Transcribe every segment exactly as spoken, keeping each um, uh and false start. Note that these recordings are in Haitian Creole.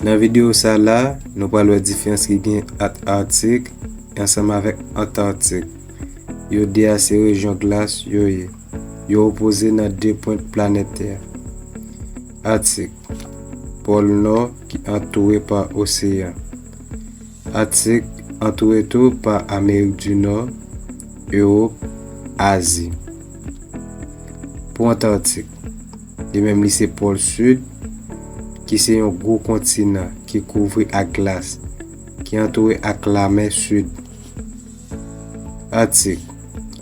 Nan videyo sa la, nou pral wè diferans ki gen ant Atik ansanm avèk Antatik. Yo de a se rejyon glas yo ye. Yo opoze nan de pwent planèt Tè a. Atik, pòl nò ki antoure pa oseyan. Atik antoure tou pa Amerik di Nò, Ewòp, Azi. Pou Antatik, li menm li se pòl sid, ki se yon gwo kontinan ki kouvri ak glas, ki antoure ak lamè sid. Atik,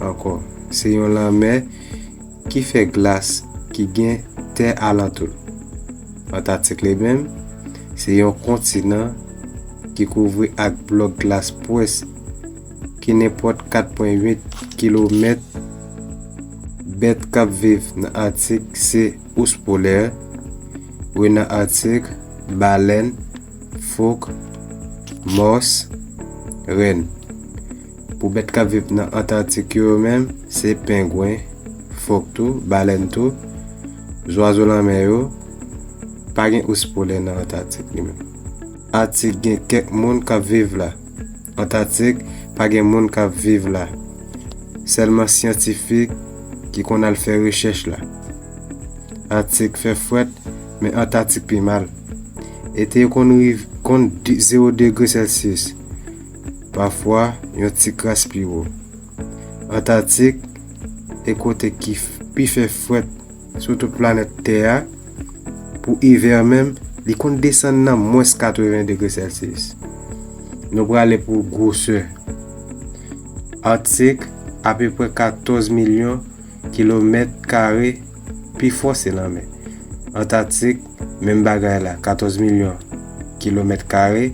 ankò, se yon lanmè ki fè glas ki gen tè alantou l. Antatik li menm, se yon kontinan ki kouvri ak blòk glas pwès ki nenpòt kat pwen uit kilomèt. Bèt k ap viv nan Atik se ous polè, rena atik, balèn, fok, mòs, rèn. Pou bèt k ap viv nan Antatik yo menm, se pengwen, fok tou, balèn tou, zwazo lanmè yo. Pa gen ous polè nan Antatik li menm. Atik gen kèk moun k ap viv la. Antatik pa gen moun k ap viv la. Sèlman syantifik ki konn al fè rechèch la. Atik fè frèt, men Antatik pi mal. Ete yo konn riv konn de- zewo degre Celsius. Pafwa, yon ti kras pi wo. Antatik e kote ki f- pi fè frèt sou tout planèt Tè a. Pou ivè menm, li konn desann nan mwens katreven degre Celsius. Nou prale pou gwosè. Atik, apeprè katòz milyon kilomèt kare, pi fò se lanmè. Antatik, menm bagay la, katòz milyon kilomèt kare,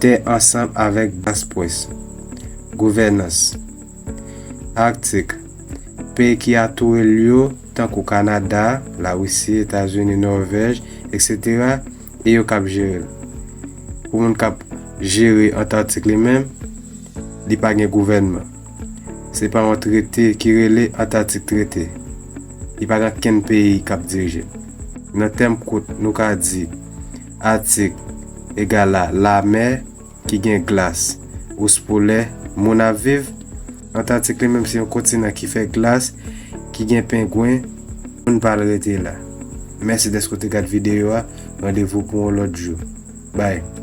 tè ansanm avèk glas pwès. Gouvènans. Atik, peyi ki antoure l yo, tankou Kanada, Larisi, Etazini, Nòvèj, etsetera, e yo k ap jere l. Pou moun k ap jere Antatik li menm, li pa gen gouvènman. Se pa yon trete ki rele Antatik Trete. Li pa gen kenn peyi k ap dirije l. Nan tèm kout, nou ka di Atik egal a lamè ki gen glas, ous polè, moun ap viv. Antatik li menm se yon kontinan ki fè glas, ki gen pengwen, moun pa al rete la. Mèsi dèske w te gad videyo a. Randevou pou yon lòt jou. Bye.